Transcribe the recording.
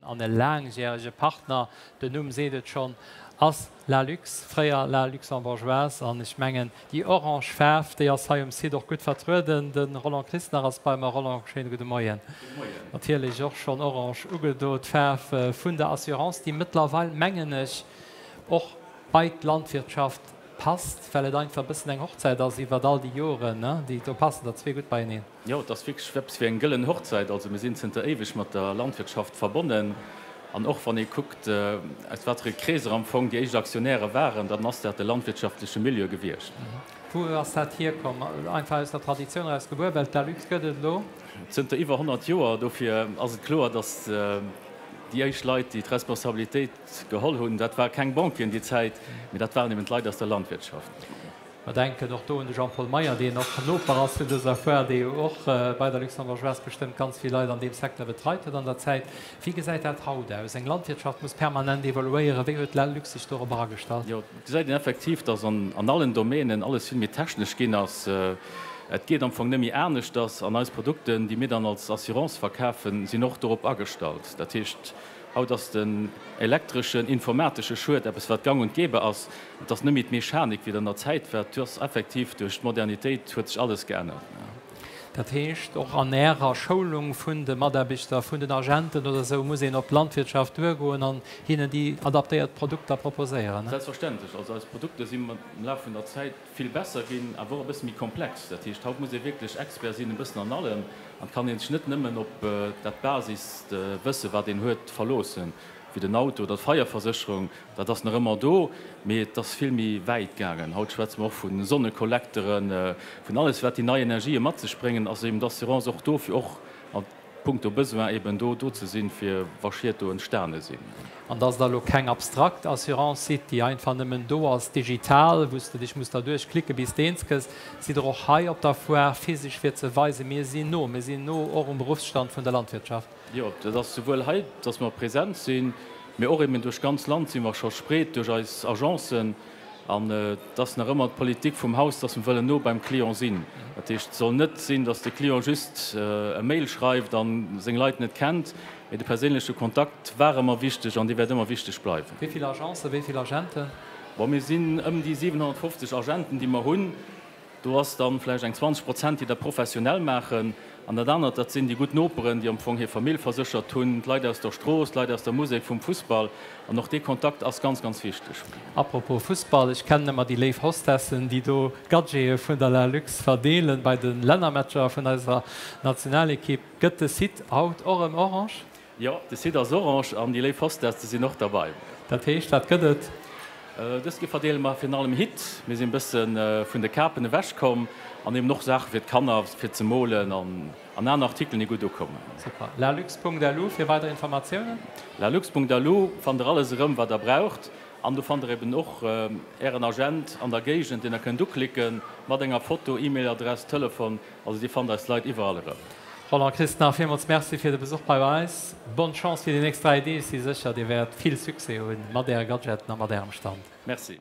An e laangjärege Partner, den Numm seet et schonn, ass Lalux, fréier La Luxembourgeoise. An ech mengen, déi orange Faarf, déi ass hei um Site och gutt vertrueden. De Roland Christnach ass bei mer. Roland, schéine gudde Moien. Gudde Moien. Natierlech och schonn orange ugedo, d'Faarf vun der Assurance, déi mëttlerweil, mengen ech, och bei d'Landwirtschaft passt, well et einfach e bëssen eng Hochzäit ass iwwert all déi Joren, déi do passen der zwee gutt beieneen. Jo, et ass wierklech eppes wéi eng gëllen Hochzäit. Also mir sinn zënter éiweg mat der Landwirtschaft verbonnen. An och wann ee kuckt, aus wat fir e Kreeser am Fong déi éischt Aktionäre waren, dann ass dat de landwirtschaftleche Milieu gewiescht. Wou ass dat hierkomm? Einfach aus der Traditioun eraus gebuer? Well d'Lalux gëtt et elo. Zënter iwwer 100 Joer. Dofir ass et kloer, datt déi éischt Leit, déi d'Responsabilitéit geholl hunn, dat ware keng Banquieren déi Zäit, mee dat waren eben d'Leit aus der Landwirtschaft. Mer denken och do un de Jean-Paul Meyer, deen och Noper ass vun dëser Foire, dee jo och bei der Luxembourgeoise bestëmmt ganz vill Leit an deem Secteur betreit huet an der Zäit. Wéi gesäit dat haut aus? Eng Landwirtschaft muss permanent evoluéieren. Wéi huet d'LALUX sech dorobber agestallt? Jo, et gesäit een effektiv, dass an allen Domänen alles vill méi technesch ginn ass. Et geet am Fong net méi aneschters. An eis Produkten, déi mir dann als Assurance verkafen, sinn och dorop agestallt. Dat heescht, haut ass den elektreschen, informatesche Schued eppes, wat gang und gäbe ass. Et ass net méi d'Mechanik, wéi et an der Zäit war. Et ass effektiv, duerch d'Modernitéit huet sech alles geännert. Dat heescht, och an Ärer Schoulung vun de Mataarbechter, vun den Agenten oder esou, muss een op d'Landwirtschaft duergoen an hinnen déi adaptéiert Produkter proposéieren? Selbstverständlech. Also eis Produkter si am Laf vun der Zäit vill besser ginn, awer och e bësse méi komplex. Dat heescht, haut muss ee wierklech Expert sinn e bëssen an allem an et kann ee sech net nëmmen op dat Basiswësse wat een huet verloossen. wéi den Auto oder d'Feierversécherung, dat ass nach ëmmer do, mee et ass vill méi wäit gaangen. Haut schwätze mer och vu Sonnekollekteren, vun alles wat déi nei Energië mat sech bréngen, ass eben d'Assurance och do, fir och a puncto Besoin eben do do ze sinn, fir wa Schied do entstane sinn. An dass Der elo keng abstrakt Assurance sidd, déi einfach nëmmen do ass, digital, wou s de dech muss derduerch klicke bis de eens këss, sidd Der och hei op der Foire physesch fir ze weisen, mir sinn no, mir sinn no och um Beruffsstand vun der Landwirtschaft. Jo, dat ass souwuel hei, dass mer present sinn, mee och eben duerch d'ganz Land si mer scho spreet duerch eis Agencen. An et ass nach ëmmer d'Politik vum Haus, dass mer wëllen no beim Client sinn. Dat heescht, et soll net sinn, dass de Client just e Mail schreift a seng Leit net kennt, mee de perséinleche Kontakt war ëmmer wichteg an dee wäert ëmmer wichteg bleiwen. Wéi vill Agencen, wéi vill Agenten? Bon, mir sinn ëm déi 750 Agenten, déi mer hunn. Do ass dann vläicht eng 20 Prozent, déi dat professionell maachen. An dat anert, dat sinn déi gutt Noperen, déi am Fong hir Famill verséchert hunn, d'Leit aus der Strooss, d'Leit aus der Musek, vum Fussball. An och dee Kontakt ass ganz, ganz wichteg. Apropos Fussball, ech kennen ëmmer déi léif Hostessen, déi do d'Gadgete vun der Lalux verdeelen bei de Lännermatcher vun eiser Nationalekipp. Gëtt de Site haut och erëm orange? Jo, de Site ass orange an déi léif Hostesse sinn och derbei. Dat heescht, wat gëtt et? Dëst Joer verdeele mer virun allem Hitt. Mir sinn e bësse vun de Kapen ewech komm an eben och Saache fir d'Kanner, fir ze molen an aner Artikelen, déi gutt ukommen. Super. Lalux.lu fir weider Informatiounen. Lalux.lu fannt der alles erëm, wat der braucht. An do fannt der eben och Ären Agent an der Géigend, deen der kënnt uklicken, mat enger Foto, E-Mail-Adress, Telefon. Also dir fannt eis Leit iwwerall erëm. Roland Christnach, villmools Merci fir de Besuch bei eis. Bonne Chance fir déi nächst 3 Deeg. Si sécher, dir wäert vill Succès hunn mat äre Gadgeten a mat ärem Stand. Merci.